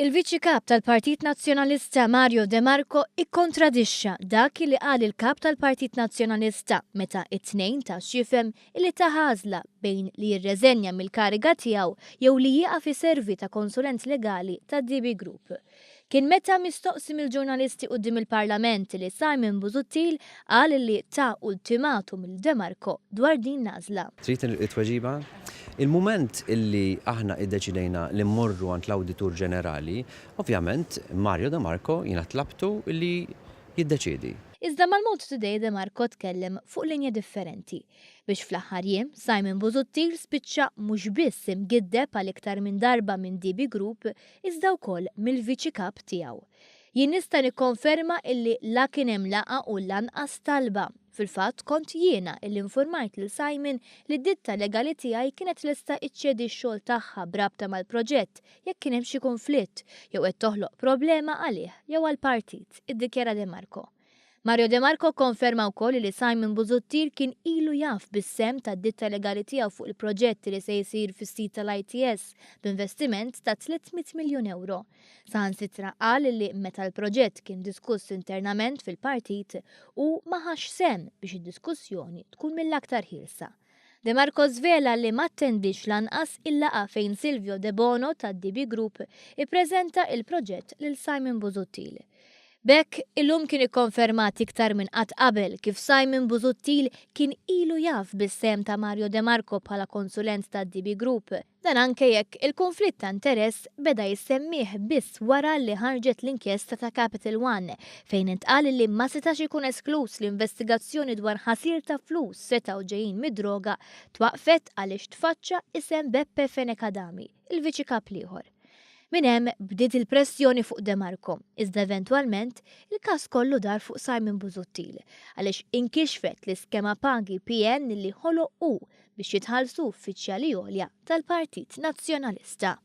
Il-Viċi Kap tal-Partit Nazzjonalista Mario De Marco ikkontradixxa dak li qal il-Kap tal-Partit Nazzjonalista meta it-Tnejn ta x'jifhem illi tah għażla bejn li jirreżenja mill-kariga tiegħu jew li jieqaf iservi ta' konsulent legali tad-DB Group. Kien meta mistoqsi mill-ġurnalisti quddiem il-Parlament li Simon Busuttil qal li ta ultimatum lil De Marco dwar din l-għażla. Trid it-tweġiba? Il-mument illi aħna iddeċidejna li mmorru għand l-Awditur Ġenerali, ovvjament Mario De Marco jiena tlabtu li jiddeċiedi. Iżda mal-Malta Today De Marco tkellem fuq linja differenti. Biex fl-aħħar jiem, Simon Busuttil spiċċa mhux biss imgiddeb għal iktar minn darba minn DB Group iżda wkoll mill-Viċi Kap tiegħu. Jien nista' nikkonferma illi la kien hemm laqgħa u lanqas talba. Fil-fatt kont jiena illi infurmajt lil Simon li d-ditta legali tiegħi kienet lesta iċċedi x-xogħol tagħha b'rabta mal-proġett jekk kien hemm xi kunflitt jew qed toħloq problema għalih jew għall-partit, iddikjara De Marco. Mario De Marco kkonferma wkoll li Simon Busuttil kien ilu jaf bis-sehem tad-ditta legali tiegħu fuq il-proġett li se jsir fis-sit tal-ITS b'investiment ta' 300 miljun ewro. Saħansitra qal li meta l-proġett kien diskuss internament fil-partit, hu ma ħax sehem biex id-diskussjoni tkun mill-aktar ħielsa. De Marco żvela li m'attendiex lanqas il-laqgħa fejn Silvio Debono tad-DB Group ippreżenta il-proġett lil Simon Busuttil. B'hekk, illum kien ikkonfermat iktar minn qatt qabel kif Simon Busuttil kien ilu jaf bis-sehem ta' Mario De Marco bħala konsulent tad-DB Group. Dan anke jekk il-kunflitt ta' interess beda jissemmih biss wara li ħarġet l-inkjesta ta' Capital One, fejn intqal li ma setax ikun eskluż li investigazzjoni dwar ħasil ta' flus setgħu ġejjin mid-droga twaqqfet għaliex tfaċċa isem Beppe Fenech Adami, il-Viċi Kap l-ieħor. Minn hemm bdiet il-pressjoni fuq De Marco, iżda eventwalment il-każ kollu dar fuq Simon Busuttil, għaliex inkixfet l-iskema pagi PN li ħoloq hu biex jitħallsu uffiċjali għolja tal-Partit Nazzjonalista.